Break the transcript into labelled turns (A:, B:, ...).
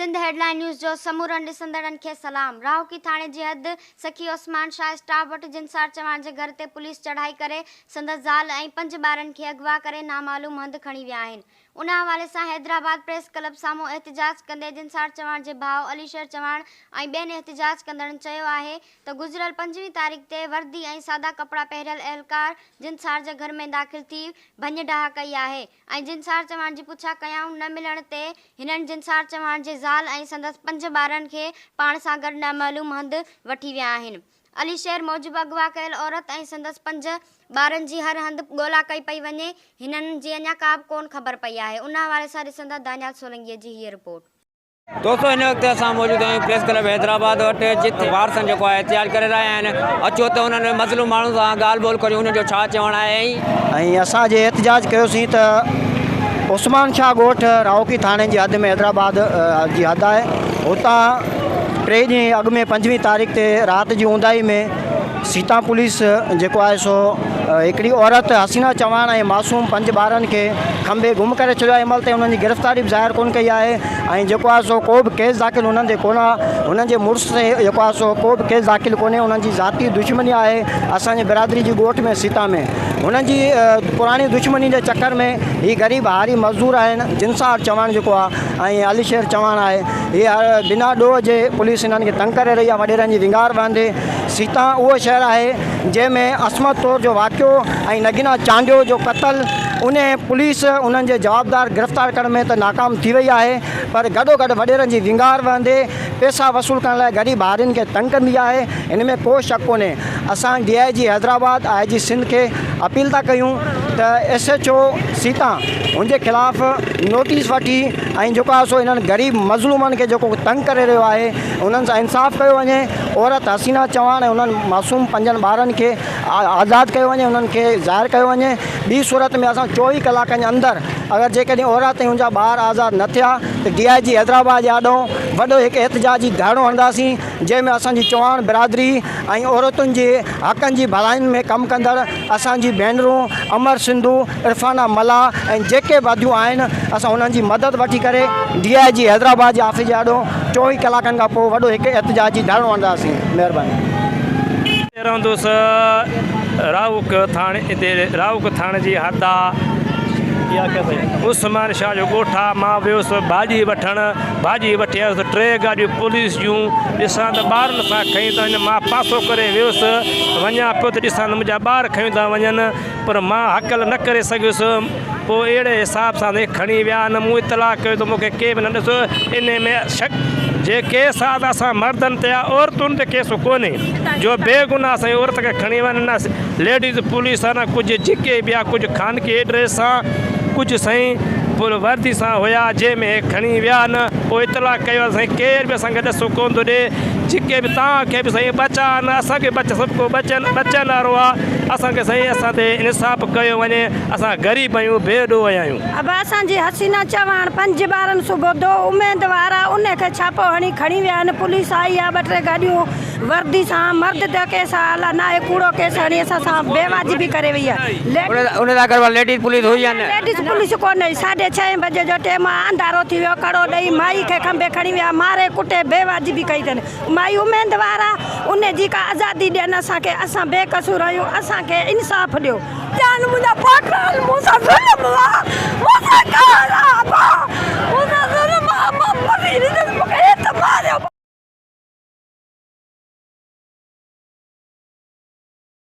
A: Sindh headline news جو سمورن ڏسندڙن کي سلام. راهوڪي ٿاڻي جي حد سخي عثمان شاهه اسٽاف وٽ جنسار چواڻ جي گهر تي پوليس چڙهائي ڪري سندس زال ۽ پنج ٻارن کي اغوا ڪري نامعلوم هنڌ کڻي ويا آهن. ان حوالي سان حيدرآباد پريس ڪلب سامهون احتجاج ڪندي جنسار چواڻ جي ڀاء علي شير چواڻ ۽ ٻين احتجاج ڪندڙن چيو آهي ته گذريل پنجويهه تاريخ تي وردي ۽ سادا ڪپڙا پهريل اهلڪار جنسار جي گهر ۾ داخل ٿي ڀڃ ڊاهه ڪئي آهي ۽ جنسار چواڻ جي پڇا ڪيائون نه ملڻ تي هنن جنسار چواڻ جي زال ۽ سندس پنج ٻارن کي پاڻ سان گڏ نامعلوم هنڌ وٺي ويا آهن. علي شير موجب اغوا ڪيل عورت ۽ سندس پنج ٻارن جي هر هنڌ ڳولا ڪئي پئي وڃي هنن جي اڃا ڪا به ڪونه خبر پئي آهي ان حوالي سان ڏسندا دانيال سولنگي جي هيء رپورٽ.
B: دوستو هن وقت اسان موجود آهيون پريس ڪلب حيدرآباد وٽ جتي وارثن جيڪو آهي احتجاج ڪري رهيا آهن اچو ته انهن مظلوم ماڻهن سان ڳالهه ٻولهه ڪريون انهن جو ڇا چوڻ آهي ۽.
C: ۽ اسان جي احتجاج ڪيوسين ته عثمان شاهه ڳوٺ راهوڪي ٿاڻي جي حد ۾ حيدرآباد جي حد آهي اتان ٽي ڏينهن اڳ ۾ پنجويهه تاريخ تي رات جي اونداهي ۾ سيتا پوليس جيڪو آهي سو هڪڙي عورت حسينا چواڻ ۽ معصوم پنج ٻارن کي کنڀي گم ڪري ڇڏيو آهي مهل تائين انهن جي گرفتاري به ظاهر ڪونه ڪئي آهي ۽ جيڪو آهي سو ڪو به ڪيس داخل انهن تي ڪونه آهي انهن جي مڙس تي جيڪو آهي سو ڪو به ڪيس داخل ڪونهي انهن جي ذاتي دشمني آهي اسان جي برادري جي ڳوٺ ۾ سيتا ۾ هنن جي پراڻي دشمني جي چڪر ۾ هي غريب هاري مزدور آهن جنسار چواڻ جيڪو آهي ۽ علي شير چواڻ آهي هي بنا ڏوهه جي پوليس انهن کي تنگ ڪري رهي آهي وڏيرن جي ونگار وهندي سيتان اهو شهر آهي جنهن ۾ عصمت طور جو واقعو ۽ نگينا چانڊيو جو قتل انهي پوليس انهن جي جوابدار گرفتار ڪرڻ ۾ ته ناڪام ٿي وئي آهي پر گڏوگڏ وڏيرن جي ونگار وهندي پئسا وصول ڪرڻ لاء غريب هارين کي تنگ ڪندي آهي ان ۾ ڪو شڪ ڪونهي اسان D I G Hyderabad I G Sindh کي اپيل ٿا ڪيون ته ايس ايڇ او سيتان هن جي خلاف نوٽيس وٺي ۽ جيڪو آهي سو انهن غريب مظلومن کي جيڪو تنگ ڪري رهيو آهي انهن سان انصاف ڪيو وڃي عورت حسينا چوهاڻ ۽ انهن معصوم پنجن ٻارن کي آزاد ڪيو وڃي انهن کي ظاهر ڪيو وڃي ٻي صورت ۾ اسان 24 ڪلاڪن جي اندر اگر جيڪڏهن عورت ۽ ان جا ٻار آزاد نه ٿيا ته ڊي I جي حيدرآباد جي آڏو وڏو هڪ احتجاجي ڌرڻو هڻنداسين جنهن ۾ اسان جي چوهاڻ برادري ۽ عورتن جي حقن جي ڀلائين ۾ ڪم ڪندڙ اسان جي ڀينرون امر سنڌو، عرفانه ملاح ۽ جيڪي به اديون آهن اسان انهن جي مدد وٺي ڪري ڊي I جي حيدرآباد جي آفيس جي آڏو 24 ڪلاڪن کان پوء وڏو هڪ احتجاجي ڌرڻو هڻنداسين. مهرباني.
D: رهندس راهوڪ ٿاڻي تي راهوڪ ٿاڻي جي حد آ عثمان شاهه جو ڳوٺ آ مان ويس ڀاڄي وٺڻ ڀاڄي وٺي آيس ته ٽي گاڏيون پوليس جون ڏسان ته ٻارن سان کنيون ٿا وڃن مان پاسو ڪري ويس وڃان پيو ته ڏسان ته منهنجا ٻار کنيون ٿا وڃن پر مان هڪل نه ڪري سگهيس پوء اهڙي حساب سان کڻي ويا نه مون اطلاع ڪيو ته مون کي ڪنهن به نه ڏسو انهي ۾ شڪ جي ڪيس آ ته اسان مردن تي آ عورتن تي ڪيس ڪونهي جو بيگناهه سائين عورت کي کڻي وڃن نه ليڊيز پوليس آ نه ڪجهه جيڪي به آ ڪجهه خانگي ايڊريس سان ڪجهه سائين پر وردي سان هيا جنهن ۾ هي کڻي ويا نه پوء اطلاع ڪيو آ سائين ڪير به اسان کي ڏس ڪونه ٿو ڏي جيڪي به توهان کي به سائين بچا نه اسان کي بچ سڀ ڪو بچن بچن وارو آ اسان کي سائين اسان تي انصاف ڪيو وڃي اسان غريب آهيون بي ڏوهه آهيون.
E: ابا اسان جي حسينا چوهاڻ پنج ٻارن سوڀودو اميدوار آ ان کي ڇاپو هڻي کڻي ويا آهن پوليس آئي آ ٻه ٽي گاڏيون وردي سان مرد تي ڪيس آ الا ناهي ڪوڙو ڪيس هڻي اسان سان بي واجبي ڪري وئي آ
B: ان سان گڏ ليڊيز پوليس هئي يا نه؟
E: ليڊيز پوليس ڪونه هئي ساڍي ڇهين بجي جو ٽيم آ انڌارو ٿي ويو ڪڙو ڏئي مائي کي کنڀي کڻي ويا ماري ڪٽي بي واجبي ڪئي اٿن مائي اميدوار آ ان جي ڪا آزادي ڏين اسان کي اسان بي قصور آهيون اسان کي انصاف ڏيو.
F: جان منهنجا پاڪ آهن مون سان ظلم.